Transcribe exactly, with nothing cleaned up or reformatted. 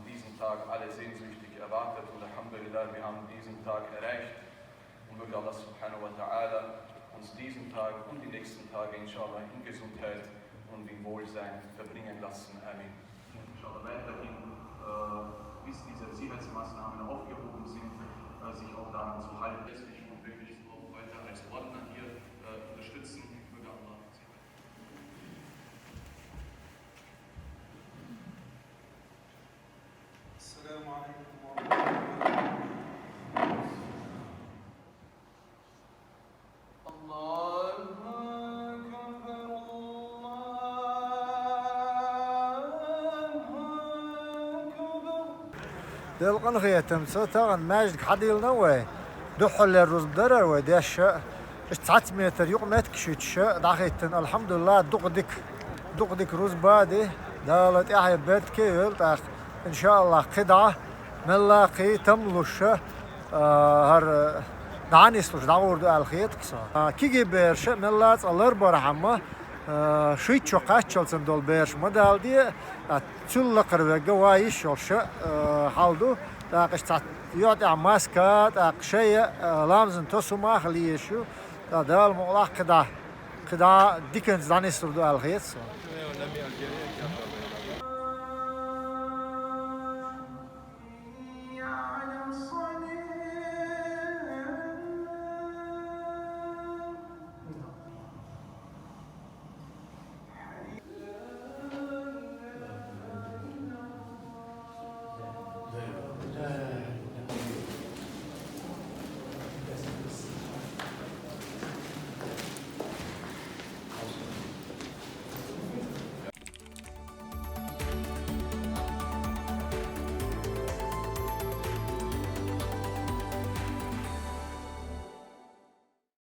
Diesen Tag alle sehnsüchtig erwartet und Alhamdulillah, wir haben diesen Tag erreicht. Und möge Allah subhanahu wa ta'ala uns diesen Tag und die nächsten Tage, inshallah, in Gesundheit und im Wohlsein verbringen lassen. Amin. Inshallah weiterhin, äh, bis diese Sicherheitsmaßnahmen aufgehoben sind, äh, sich auch daran zu halten. Letztlich und wirklich auch weiter als Ordner hier, äh, unterstützen. Möge Allah sie السلام عليكم ورحمة الله وبركاته. الله أكبر، الله أكبر. Делкъан хетам, со тагъан маьждиг хьадийлна вай. Духхьал лер рузба дарар вай деш. Иштта цхьацца метр юкъ меттиг шуьйтуш дӀахӀиттина, алхьамдулиллахӀ, дукха дика, дукха дика рузба ди, Дала тӀаьхье беркате йойла тӀаккха. ИншааллахӀ, кхидӀа мелла а кхин там луш, а, хӀара дӀанислуш дӀагӀур ду аьлла хетаг со. А, кегий бераш мелла а цкъа ларбархьама, а, шуьйтачу кхаччалца долу бераш ма даладе, а, цул лакхара вегга ван йиш йолуш, а, хьал ду. ТӀаккха иштта цхьа юьхь тӀехь маска, тӀаккха шай, а, ламазан тосу мах лийш ю. ТӀаккха Дала мукъалахь кхидӀа, кхидӀа диканца дӀанислур ду аьлла хета со.